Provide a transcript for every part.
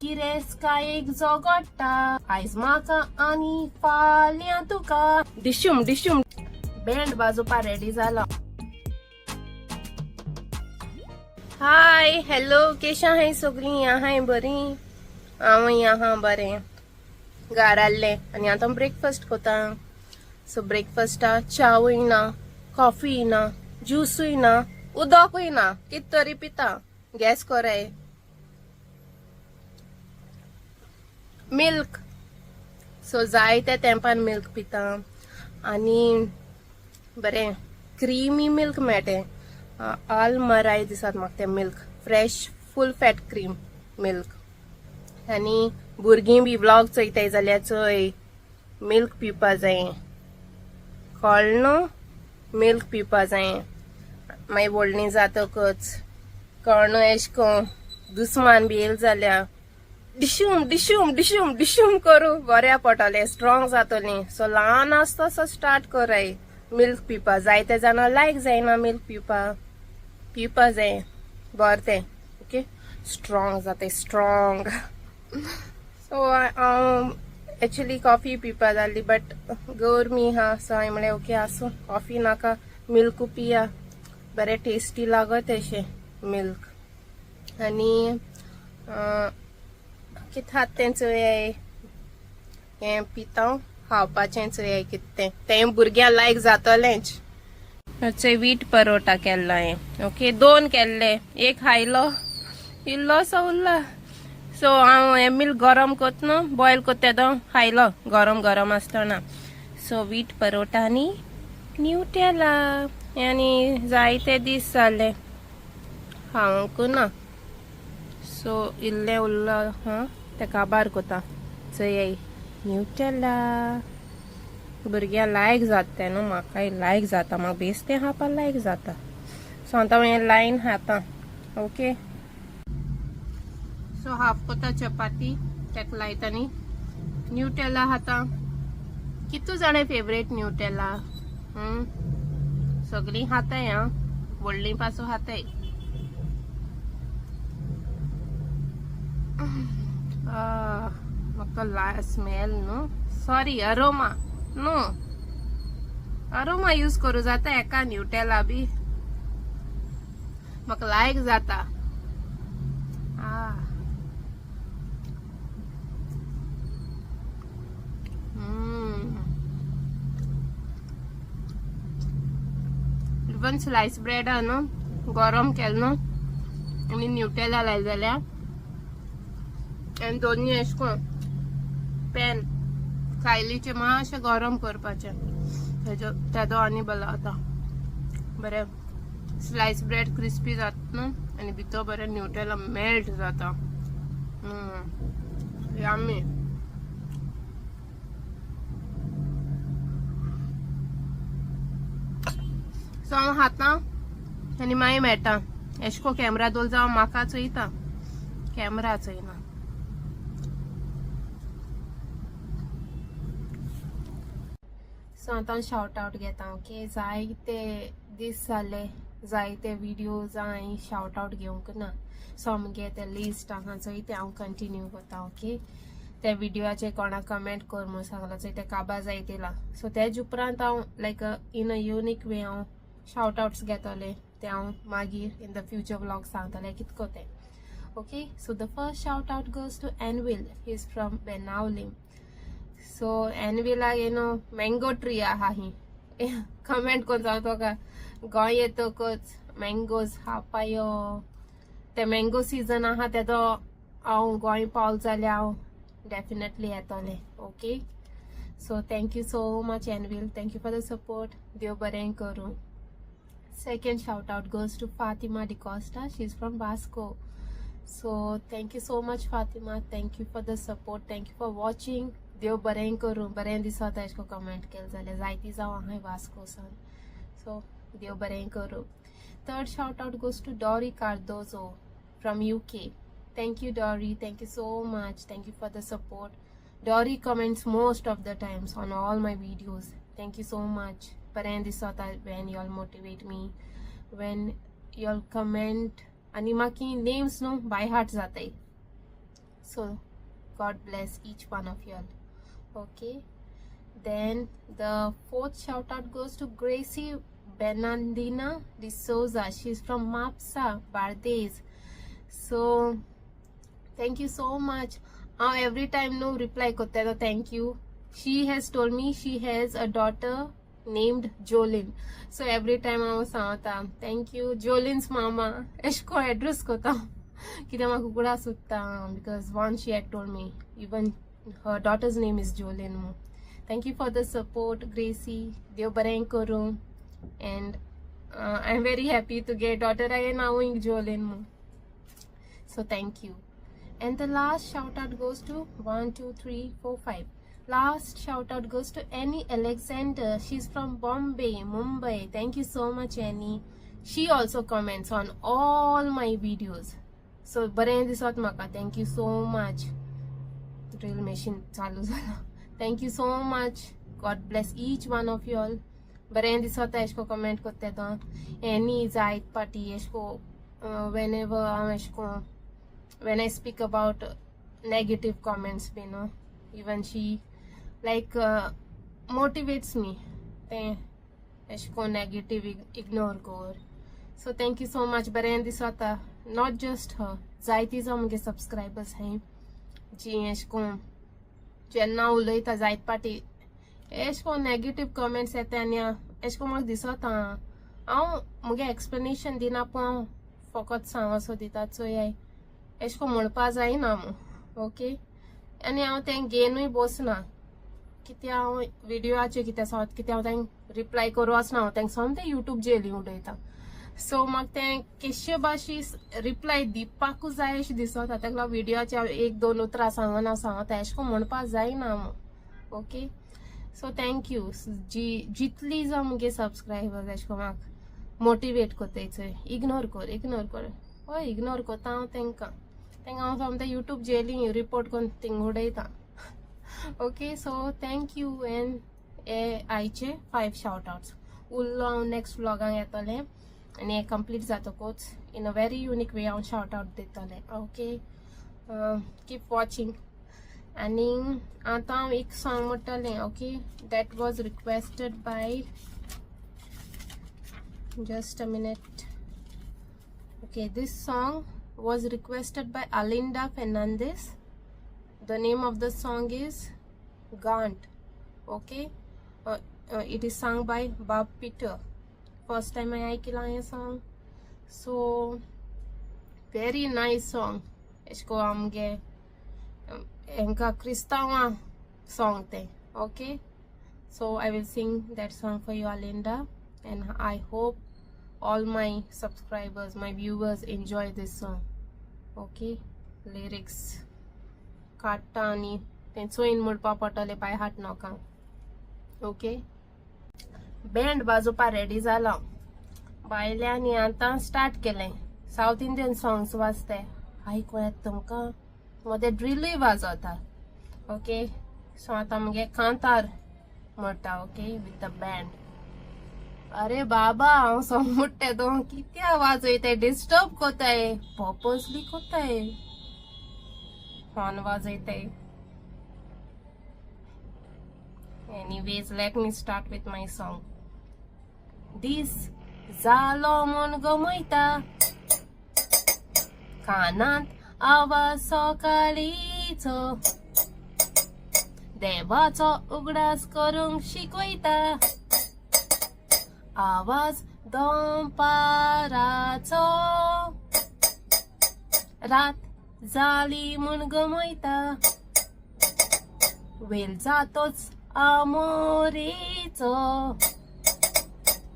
गिरेस्कायेक झगडटा आयज म्हाका आनी फाल्यां तुका. डिशूम डिशूम बँड वाजोवपा रेडी जाला. हाय हॅलो, केशा हाय सगळीं? आहाय बरी? हांवूय आहा बरें. घरा आसलें आनी आतां ब्रेकफास्ट कोता. सो ब्रेकफास्टा च्यावूय ना, कॉफीय ना, ज्युसूय ना, उदकूय ना. कित तरी पिता. गॅस कोराय. मिल्क. सो जायते तेंपान मिल्क पिता आनी बरें क्रिमी मिल्क मेळटें. आल मराय दिसात म्हाका तें milk, fresh full fat cream milk. आनी भुरगीं बी व्लॉग चोयताय जाल्यार चोय, मिल्क पिवपा जाय. कळ्ळें न्हू? मिल्क पिवपा जाय. मागीर व्हडलीं जातकच कळ्ळें न्हू, एशें कोन दुस्मान बी येयले जाल्यार डिशूम डिशूम डिशूम डिशूम करूं बऱ्या पडटलें, स्ट्रॉंग जातलीं. सो ल्हान आसता सो स्टार्ट कराय मिल्क पिवपा. जायते जाणां लायक जायना मिल्क पिवपा. पिवपा जाय, बरें तें. ओके, स्ट्रॉंग जाताय, स्ट्रॉंग. सो हांव एक्चुली कॉफी पिवपा जाल्ली, बट गरमी आहा. सो हांवें म्हणलें, ओके, आसूं, कॉफी नाका, मिल्कू पिया. बरें टेस्टी लागत अशें मिल्क. आनी कितें खात तें चोयाय. हें पिता, खावपाचें चोयाय कितें तें. तें भुरग्यांक लायक जातलेंच. चोय, वीट परोटा केल्लो हांवें. ओके, दोन केल्ले, एक खायलो, इल्लोसो उरला. सो हांव हें मिल्क गरम कोत न्हू, बॉयल कोत्ता तेदो खायलो, गरम गरम आसतना. सो वीट परोटा आनी न्यूटेला. आनी जायते दीस जाले खावंक ना. सो इल्लें उरलो हां, तें काबार कोता. चोयाय, न्यूटेला भुरग्यांक लायक जाता तें न्हू. म्हाकाय लायक जाता. म्हाका बेश्टें खावपाक लायक जाता. सो आतां हें लायन खाता. ओके, सो हाफ कोता चपाती, तेका लायता आनी न्यूटेला खाता. कितू जाणें फेवरेट न्यूटेला? सगळीं खाताय आं, व्हडलीं पासून खाताय. म्हाका ला स्मेल न्हू, सॉरी, अरोमा न्हू. अरोमा यूज करूं जाता एका न्यूटेला बी. म्हाका लायक जाता. आ इवन स्लायस ब्रेड आहा न्हू, गरम केलें न्हू आनी न्यूटेला लायलें जाल्यार आनी दोन्ही अशें करून पॅन कायलीचें मातशें गरम करपाचें, तेजो तेदो आनी बरो जाता. बरें स्लायस ब्रेड क्रिस्पी जाता न्हू आनी भितर बरें न्यूटेला मेल्ट जाता. यामी. सो हांव खाता आनी मागीर मेळटा. एशें को कॅमरा दवरलो जावं म्हाका चोयता, कॅमरा चोयना. सो आतां शावट आवट घेता. ओके, जायते दीस जाले, जायते विडियोज हांवें शावट आवट घेवंक ना. सो मुगे ते लिस्ट आहा चोय, ते हांव कंटिन्यू करता. ओके, त्या विडियोचे कोणाक कमेंट कर म्हूण सांगलां चोय, ते काबार जायतेला. सो तेज उपरांत हांव like in a unique way हांव शावट आवट्स घेतलें. ते हांव मागीर इन the future vlog सांगतलें कितको तें. Okay, so the first shout out goes to Anvil. He is from Benaulim. So एनविलाक you mango tree आहा ही. कमेंट करून सांग तुका, गोंय येतकच मँगोज खावपा यो. ते मँगो सिजन आहा तेदो हांव गोंय पावल जाल्यार हांव डेफिनेटली येतलें. Okay, so thank you so much, Anvil. Thank you for the support. देव बरें करूं. Second shout out goes to Fatima D'Costa. She is from Vasco. So thank you so much, Fatima. Thank you for the support. Thank you for watching. देव बरें करूं. बरें दिसता एशें comment केलें जाल्यार. जायती जावं आहाय वास्को सान. सो देव बरें करूं. Third shout out goes to Dory Cardozo from UK. Thank you, Dory. Thank you so much. Thank you for the support. Dory comments most of the times on all my videos. Thank you so much. बरें दिसता when you all motivate me, when you all comment. आनी म्हाका names न्हू by heart जाताय. So God bless each one of you all. Okay, then the fourth shout out goes to Gracie Benandina de Souza. She's from Mapsa, Bardez. So thank you so much. Every time no reply kotte thank you. She has told me she has a daughter named Jolene. So every time हांव सांगता thank you Jolene's mama. एशको address कोता कित्याक म्हाका उगडास उरता, because once she had told me even her daughter's name is Jolene. Thank you for the support, Gracie. देव बरें करूं. And I am very happy तुगे डॉटर हांवें नांवूय जोलीन म्हूण. So thank you. And the last shout out goes to 1 2 3 4 5. Last shout out goes to Annie Alexander. She's from Bombay, Mumbai. Thank you so much, Annie. She also comments on all my videos. So बरें दिसत म्हाका. Thank you so much. Drill machine चालू जाला. Thank you so much. God bless each one of you all. बरें दिसता एशको comment कोत्ता तो. Any जायत पाटी एशको वेन एवर हांव एशको when I speak about negative comments, even she like motivates me. तें एशको नेगेटिव इग्नोर कर. So thank you so much. बरें दिसता. Not just हर, जायती जावं मुगे सबस्क्रायबर्स हाय जी एशको जेन्ना उलयता जायत पाटी एशको नेगेटीव कमेंट्स येता आनी एशको म्हाका दिसता हांव मुगे एक्सप्लेनेशन दिना, पूण हांव फकत सांग असो दिता चोयाय एशको म्हणपा जायना मू. ओके, आनी हांव तें घेनूय बसना कित्याक हांव विडियोचे कितें सांगत कित्याक हांव तांकां रिप्लाय करूं आसना. हांव तांकां सोमतें युट्यूब जेली उडयता. सो म्हाका तें केश्य भाशी रिप्लाय दिवपाकूच जाय अशें दिसता. ताका लागून विडियोचे हांव एक दोन उतरां सांगना सांगता एशें कोन्न म्हणपा जायना. Okay, so thank you. जी जितली जावं मुगे सबस्क्रायबर्स एशें कोन्न म्हाका मोटिवेट कोत्ताय चोय, इग्नोर कर, इग्नोर कर. हय, इग्नोर कोत्ता हांव तांकां. तांकां हांव सोमतें युट्यूब जेली रिपोर्ट करून थिंग उडयता. Okay, so thank you. And हे आयचे फायव शावट आवट्स. उरलो हांव नेक्स्ट व्लॉगांक येतलें आनी हें कंप्लीट जातकूच in a very unique way हांव शावट आवट दितलें. Okay, keep watching. आनी आतां हांव एक सॉंग म्हणटलें. Okay, that was requested by, just a minute. Okay, this song was requested by Alinda Fernandez. The name of the song is Gant. Okay, it is sung by Bob Peter. First time I ऐकला हें song. So very nice song. एशको आमगे हेंका क्रिस्तांवा song तें. Okay, so I will sing that song for you, Alinda, and I hope all my subscribers, my viewers enjoy this song. Okay, lyrics काडटा आनी तें चोयन म्हणपा पडटलें, by heart नाका. Okay, band वाजोवपा ready जाला बायल्यांनी. आतां स्टार्ट केलें. सावथ इंडियन सॉंग्स वाजते आयको येता तुमकां. मदें ड्रिलूय वाजोता. ओके, सो आतां मुगे कांतार म्हणटा. Okay, with the band. अरे बाबा, हांव सॉंग म्हणटा तो कित्या वाजयताय? डिस्टर्ब कोताय, पर्पजली कोताय, horn वाजयताय. Anyways, let me start with my song. दीस जालो म्हूण गमयता, कानांत आवाज सकाळीचो, देवाचो उगडास करूंक शिकयता आवाज दनपाराचो. रात जाली म्हूण गमयता, वेल जातोच आमोरेचो,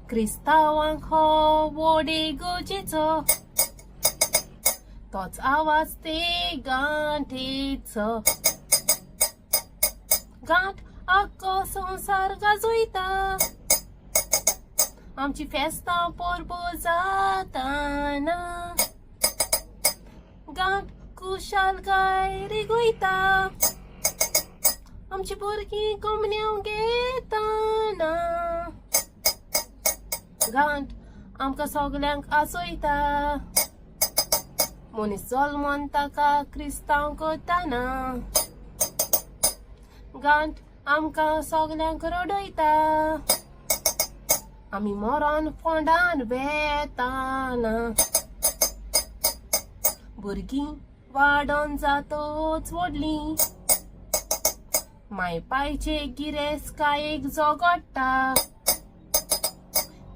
क्रिस्तांवांक हो व्हड इगर्जेचो, तोच आवाज ते गांठेचो. गांठ आख्खो संवसार गाजयता, आमची फेस्तां परबो जाताना गांठ खुशालकाय रिगयता, आमची भुरगीं कोमन्यांव घेताना गांठ आमकां सगल्यांक आसयता. मनीस जल्मोन ताका क्रिस्तांव करताना गांठ आमकां सगल्यांक रडयता. आमी मरोन फोंडान वेताना. भुरगीं वाडोन जातच व्हडलीं, माय पायचे गिरेस्तकायेक झगडटा.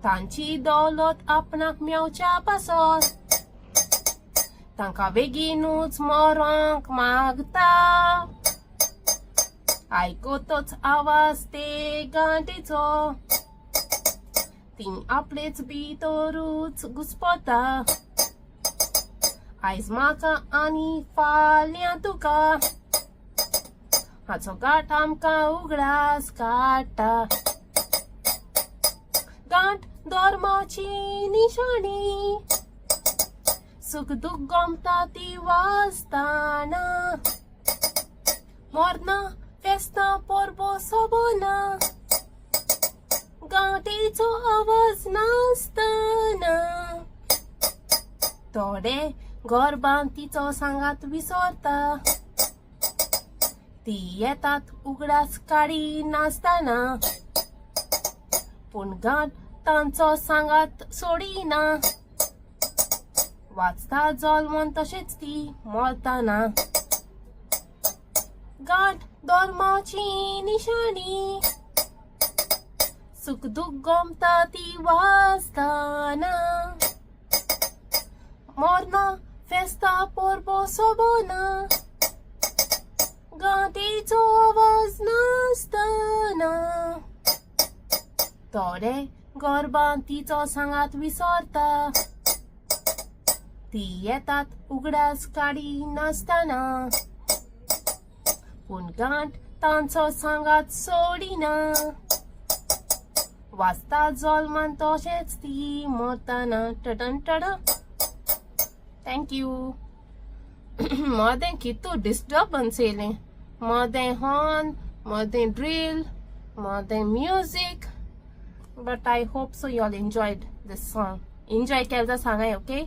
तांची दौलत आपणाक मेवच्या पासत तांकां बेगीनूच मरोंक मागता. आयकतच आवाज ते गांठीचो, ती आपलेच भितरूच घुस्पता. आयज म्हाका आनी फाल्यां तुका, हाचो गांठ आमकां उगडास काडटा. गांठ धर्माची निशाणी, सुख दुःख गमता ती वाजताना. मरना फेस्तां परबो सोबना गांठीचो आवाज नासतना. थोडे गोरबान तिचो सांगात विसरता, ती येतात उगडास काडी नासतना. पूण गांठ तांचो सांगात सोडिना, वाचता जल्मोन तशेंच ती मरतना. गांठ धर्माची निशाणी, सुख दुःख गमता ती वाजताना. मरना फेस्ता परबो सोबना गांठीचो आवाज नासतना. थोडे गोरबान तिचो सांगात विसरता, ती येतात उगडास काडी नासतना. पूण गांठ तांचो सांगात सोडिना, वाचता जल्मान तशेंच ती मरतना. टडन टड. Thank you. मदें कितू डिस्टर्बन्स येयलें, मदें हॉर्न, मदें ड्रील, मदें music, but I hope so you all enjoyed this song. Enjoy केलें जाल्यार सांगाय, ओके?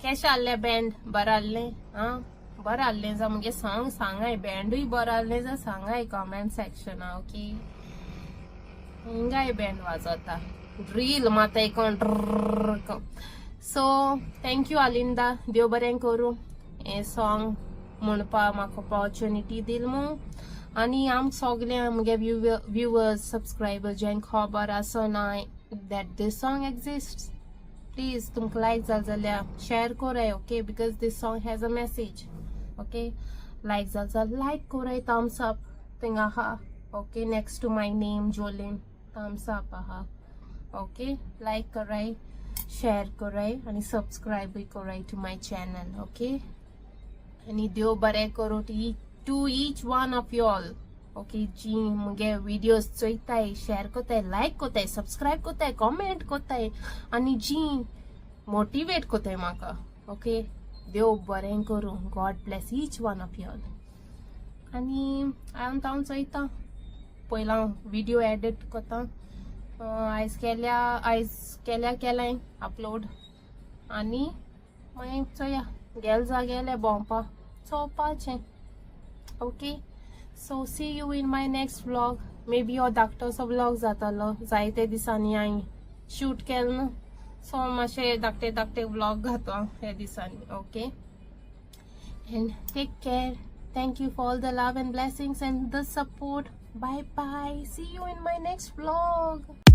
केशें आहलें बँड? बरें आहलें? आं, बरें आहलें जाल्यार मुगे सॉंग सांगाय. बँडूय बरें आहलें जाल्यार सांगाय कॉमेंट सेक्शना, ओके? हिंगाय बँड वाजोता, ड्रील मात कोण. सो thank you आलिंदा, देव बरें करूं हें सॉंग म्हणपा म्हाका ऑपॉर्च्युनिटी दिल मू. आनी आम सगळे मुगे व्युवर्स, सबस्क्रायबर्स जेंका खबर आसना that this song exist, please तुमकां लायक जाल जाल्यार शेअर कराय, okay? Because this song has a message, okay? लायक जाल जाल्यार लायक कराय, थम्स अप थिंगा आहा, okay? Next to my name Jolene, thumbs up आहा, ओके? लायक कराय, शेअर कराय आनी सबस्क्रायबूय कराय टू my channel, okay? आनी देव बरें करूं to each one of you all, okay? जी मुगे विडियोज चोयताय, शेअर कोताय, लायक कोताय, सबस्क्रायब कोताय, कॉमेंट कोताय आनी जी मोटिवेट कोताय म्हाका, ओके? देव बरें करूं. God bless each one of you all. आनी हांव हांव चोयता, पयला विडियो एडिट कोता. आयज केल्या, आयज केल्या, केलाय अपलोड. आनी मागीर चोया, गेल जा गेले भोंवपा चोवपाचें. Okay, so see you in my next vlog. Maybe हो धाकटोसो व्लॉग जातलो. जायते दिसांनी हांवें शूट केलें न्हू, सो मातशे धाकटे धाकटे व्लॉग घातो हे दिसांनी. Okay, and take care. Thank you for all the love and blessings and the support. Bye bye, see you in my next vlog.